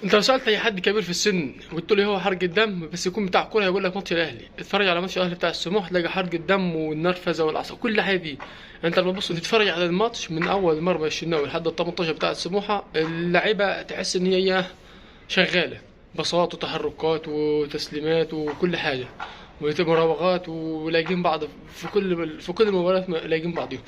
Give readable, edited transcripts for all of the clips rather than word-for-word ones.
انت لو سالت اي حد كبير في السن وقلت له هو حرق الدم بس يكون بتاع كورة، هيقول لك ماتش الاهلي. اتفرج على ماتش الاهلي بتاع السموح تلاقي حرق الدم والنرفزه والعصب كل حاجة فيه. انت لما تبص تتفرج على الماتش من اول مرمى الشناوي لحد ال 18 بتاع السموحه، اللعيبة تحس ان هي شغالة بساط وتحركات وتسليمات وكل حاجة ومراوغات، ولاقين بعض في كل المباريات، لاقين بعضهم.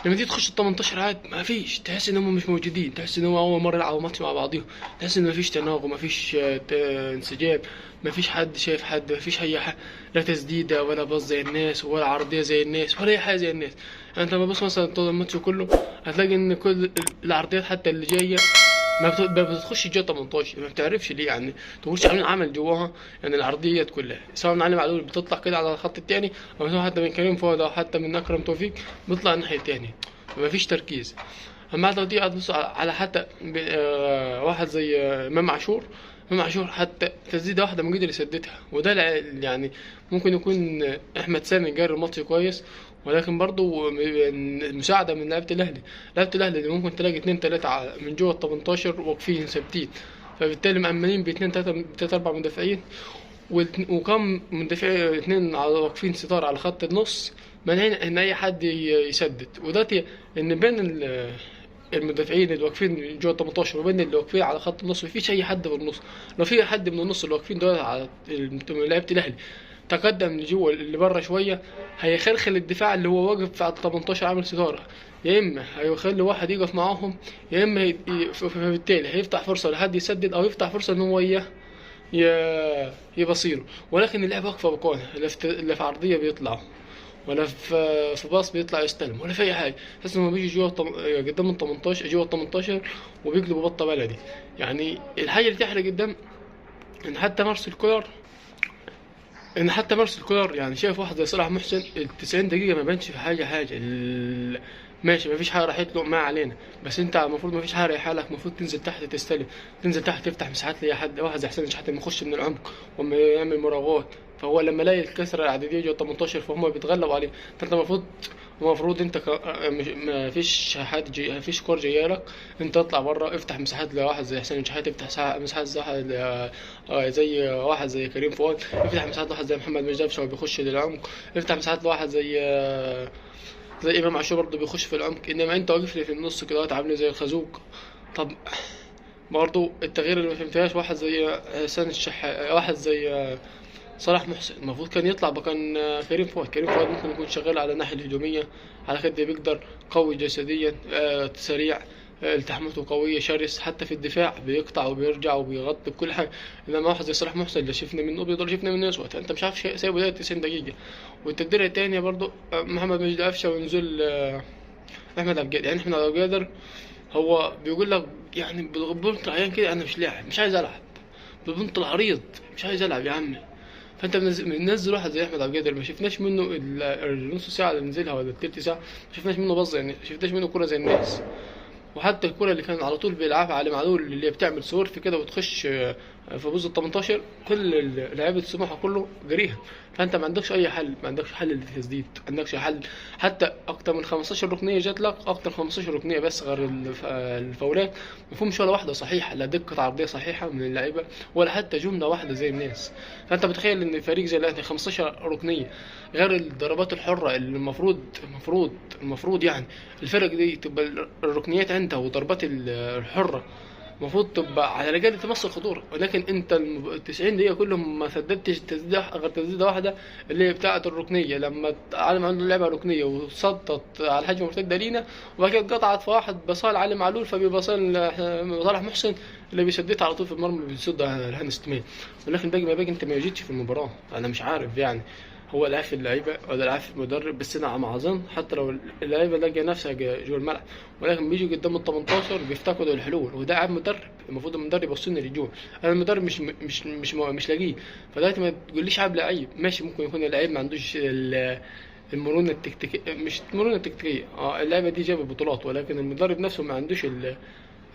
لما تيجي تخش ال 18 عاد ما فيش، تحس ان هم مش موجودين، تحس ان هم اول مرة يلعبوا ماتش مع بعضهم، تحس ان ما فيش تناغم، ما فيش انسجام، ما فيش حد شايف حد، ما فيش اي حاجة، لا تسديده ولا باص زي الناس ولا عرضية زي الناس ولا اي حاجة زي الناس. يعني انت لما تبص مثلا طول الماتش كله هتلاقي ان كل العرضيات حتى اللي جاية ما بتخش جوه 18، ما بتعرفش ليه، يعني تقولش عاملين عمل جواها. يعني العرضيات كلها سواء من علي معلول بتطلع كده على الخط الثاني، او سواء حتى من كريم فؤاد او حتى من اكرم توفيق بيطلع الناحية الثانية، ما فيش تركيز. اما لو دي تبص على حتى واحد زي امام عاشور، امام عاشور حتى تسديده واحدة ما قدر يسددها، وده يعني ممكن يكون احمد سامي جار الماتش كويس، ولكن برضو مساعدة من لعيبة الاهلي. لعيبة الاهلي اللي ممكن تلاقي 2 3 من جوه ال 18 واقفين ثابتين، فبالتالي مأمنين باتنين تلاتة تلاتة أربع مدافعين، وكم مدافع اتنين واقفين ستار على خط النص، مانعين ان اي حد يسدد. وده ان بين المدافعين اللي واقفين جوه ال 18 وبين اللي واقفين على خط النص مفيش اي حد في النص. لو في حد من النص اللي واقفين دول على لعيبة الاهلي تقدم لجوه اللي بره شوية، هيخلخل الدفاع اللي هو واقف على ال 18 عامل ستارة، يا اما هيخلي واحد يقف معاهم، يا اما فبالتالي هيفتح فرصة لحد يسدد او يفتح فرصة ان هو يبصيره. ولكن اللعبة واقفة بكونها، لا في عرضية بيطلع، ولا في باص بيطلع يستلم، ولا في اي حاجة. تحس انه بيجي جوه قدام ال 18، جوه ال 18 وبيقلبوا بطه بلدي. يعني الحاجة اللي تحرق الدم ان حتى مارسيل كولر، يعني شايف واحد زي صلاح محسن ال 90 دقيقة ما بانش في حاجة. ماشي ما فيش حاجة راحت له، ما علينا، بس انت المفروض ما فيش حاجة رايحة لك، المفروض تنزل تحت تستلم، تنزل تحت تفتح مساحات لاي حد. واحد زي حسين شحاته يخش من العمق وما يعمل مراوغات، فهو لما لاقي الكسرة العدديه جوه 18 فهم بيتغلبوا عليه. فانت المفروض انت ما فيش حد ما فيش كور جاية لك، انت اطلع بره افتح مساحات لواحد زي حسين شحاته، افتح مساحات زي واحد زي كريم فؤاد، افتح مساحات لواحد زي محمد مجدي قفشه بيخش للعمق، افتح مساحات لواحد زي امام عاشور برضه بيخش في العمق. انما انت واقف لي في النص كده عامل زي الخازوق. طب برضه التغيير اللي ما فهمتهاش، واحد زي حسين الشحات، واحد زي صلاح محسن المفروض كان يطلع بكان كريم فؤاد. كريم فؤاد ممكن يكون شغال على الناحية الهجومية، على قد بيقدر، قوي جسديا، سريع، التحاماته قوية، شرس حتى في الدفاع، بيقطع وبيرجع وبيغطي بكل حاجة. انما واحد زي صلاح محسن اللي شفنا منه ابيض ولا شفنا منه اسود، انت مش عارف سايبه ده 90 دقيقة. والتبديله الثانية برضو محمد مجدي قفشه ونزول احمد عبد القادر. يعني احمد عبد القادر هو بيقول لك يعني بالبنط العيان كده، انا مش لاعب، مش عايز العب، بالبنط العريض مش عايز العب يا عمي. فانت منزل واحد زي احمد عبد القادر ما شفناش منه النص ساعة اللي نزلها ولا التلت ساعة، ما شفناش منه بص، يعني ما شفناش منه كورة زي الناس. وحتى الكرة اللي كان على طول بيلعبها علي معلول اللي بتعمل سورف كده وتخش في بوز ال 18، كل لعيبة سموحه كله جريها. فانت ما عندكش اي حل، ما عندكش حل للتسديد، ما عندكش حل. حتى اكتر من 15 ركنيه جات لك، اكتر من 15 ركنيه بس غير الفاولات، ما فيهمش ولا واحدة صحيحه، لا دقه عرضية صحيحه من اللعيبة ولا حتى جملة واحدة زي الناس. فانت متخيل ان فريق زي الاهلي 15 ركنيه غير الضربات الحرة اللي المفروض المفروض المفروض يعني الفرق دي تبقى الركنيات عندها وضربات الحرة المفروض تبقى على الاقل تمثل خطورة، ولكن انت ال 90 دقيقة كلهم ما سددتش تسديده غير تسديده واحدة اللي هي بتاعه الركنيه، لما علي معلول لعبه ركنيه وصدت على الهجمة المرتدة لينا، وبعد كده اتقطعت في واحد بصال علي معلول، فبيبصال صلاح محسن اللي بيسددها على طول في المرمى، بيصدها الهانس تمام. ولكن باقي ما باقي انت ما جيتش في المباراة. انا مش عارف يعني هو العيب في اللعيبة ولا العيب في المدرب، بس انا على ما اظن حتى لو اللعيبة لاقيه نفسها جوه الملعب، ولكن بيجوا قدام ال 18 بيفتقدوا الحلول، وده عيب مدرب. المفروض المدرب يوصلني للجول، انا المدرب مش مش مش مش لاقيه. فدلوقتي ما تقوليش عيب لعيب، ماشي ممكن يكون اللعيب ما عندوش المرونة التكتيكيه، مش المرونة التكتيكيه، اللعيبة دي جابت بطولات، ولكن المدرب نفسه ما عندوش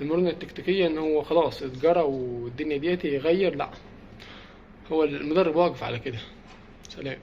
المرونة التكتيكيه، ان هو خلاص اتجرى والدنيا ديت يغير، لا هو المدرب واقف على كده. سلام.